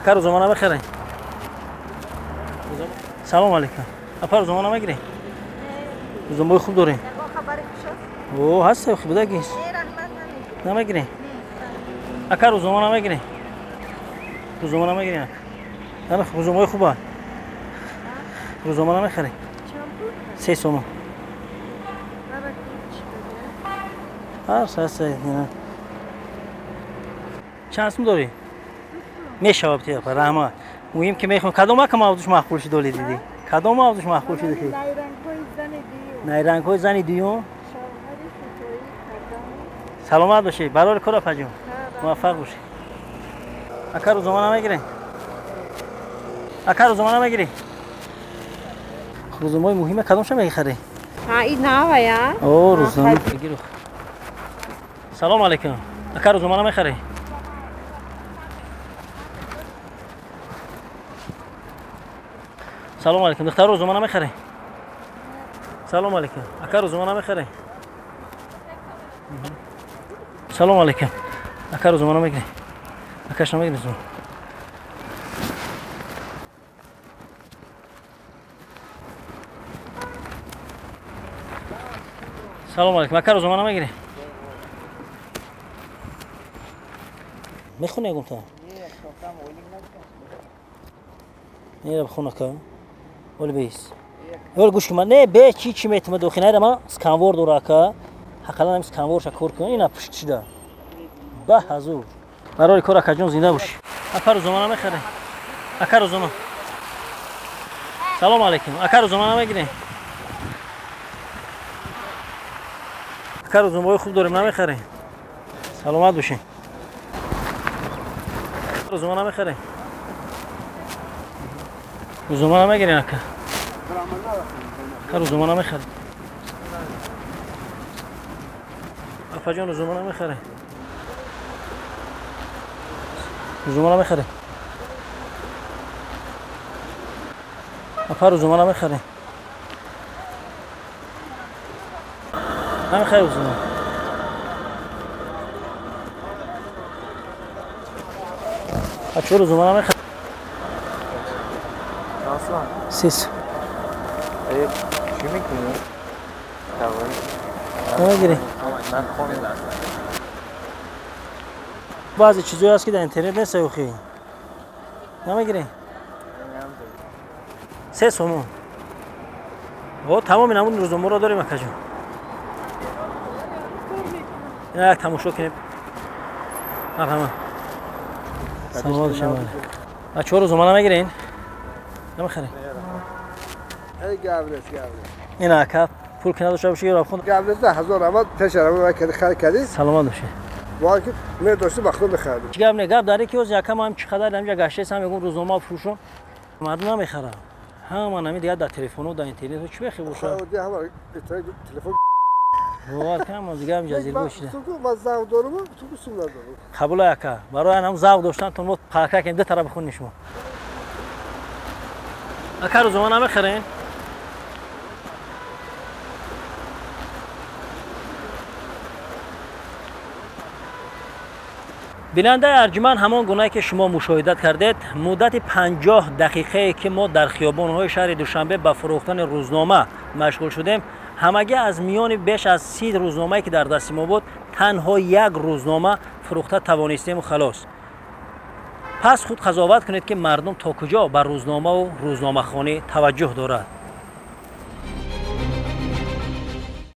Ака рӯзнома намехарем? Салом алейкум. Апа рӯзнома намегирем? Рӯзномаи хуб дорем? О, ҳаст хуб будагис. Намегирем? Ака рӯзнома намегирем? Рӯзнома намегирем? Ака. Рӯзномаи хуба. Рӯзнома намехарем? 3 сомон. Ҳар чанд сум дорӣ? Мешавад ти апа, раҳмат. Муҳим ки мехоҳам кадом ака мавзӯш маъқул шуд оле дидӣ? Кадом мавзӯш маъқул шуд? Найрангҳои зани дуюм. Саломат бошед. Барори кор апаҷон. Муваффақ бошед. Ака рӯзнома намегирем? Ака рӯзнома намегирӣ? Рӯзномаи муҳиме кадомша мехарӣ? Ин навая. О, рӯзнома. Салом алейкум. Ака рӯзнома намехарӣ? Салом алейкум. Духтар рӯзнома намехарӣ? Салом алейкум. Ака рӯзнома намехарӣ? Салом алейкум. Ака рӯзнома намегирӣ? Акаш намегирӣ рӯзнома? Салом алейкум. Ака рӯзнома намегирӣ? Мехонӣ ягонта? Не, бихон ака. Оли бейс. Ёл гӯш кун, не, бе чи чи метима дохи найра ма сканвор дора ака. Ҳақалан ҳам сканворша кор кун, ина пушт шида. Ба ҳазур. Барори кор акаҷон зинда бош. Ака рӯзнома намехарӣ? Ака рӯзнома. Салом алейкум. Ака рӯзнома намегирӣ? Ака рӯзномаҳои хуб дорем, намехарӣ? Саломат бошед. Рӯзнома намехарӣ? Рӯзнома намегирӣ ака? Ака рӯзнома намехарӣ? Апаҷон рӯзнома намехарӣ? Рӯзнома намехарӣ? Апа рӯзнома намехарӣ? Намехарӣ рӯзнома? Ачо рӯзнома намехарӣ? Сис. Чӣ мекунӣ? Намегирӣ? Баъзе чизое ҳаст ки дар интернет нест охи. Намегирӣ? 3 сомон. О, тамоми намуди рӯзномаро дорем акаҷон. Ина як тамошо кунем. Марҳамат. Саломат бошед. Бачаҳо рӯзнома намегирен? Намехарем? Ина ака пул ки надошта бошӣ ёраб хон. Гаврес 1000 рамад пеш рамад кади хар кади. Саломат бошед. Мо ки медошти ба худ мехаридем. Чӣ гап не, гап дар ки оз якам ҳам чӣ қадар ҳамҷа гаштаесам мегӯм рӯзнома фурӯшам. Мардум намехарад. Ҳама нами дигар дар телефону дар интернету чӣ бехи бошад? Телефон бовар кунам дигар ҳамҷа зирбо шуда. Ман завқ дорам, ту сум надорам. Қабул ака. Барои ҳам завқ доштан тон мо парка кунем, ду тараф бихонем шумо. Ака рӯзнома намехарем? Бинандаи арҷуманд, ҳамон гунае ки шумо мушоҳидат кардед, муддати 50 дақиқае ки мо дар хиёбонҳои шаҳри Душанбе ба фурӯхтани рӯзнома машғул шудем, ҳамагӣ аз миёни беш аз 30 рӯзномае ки дар дасти мо буд, танҳо як рӯзнома фурӯхта тавонистему халос. Пас худ қазоват кунед ки мардум то куҷо ба рӯзномаву рӯзномахонӣ таваҷҷӯҳ дорад.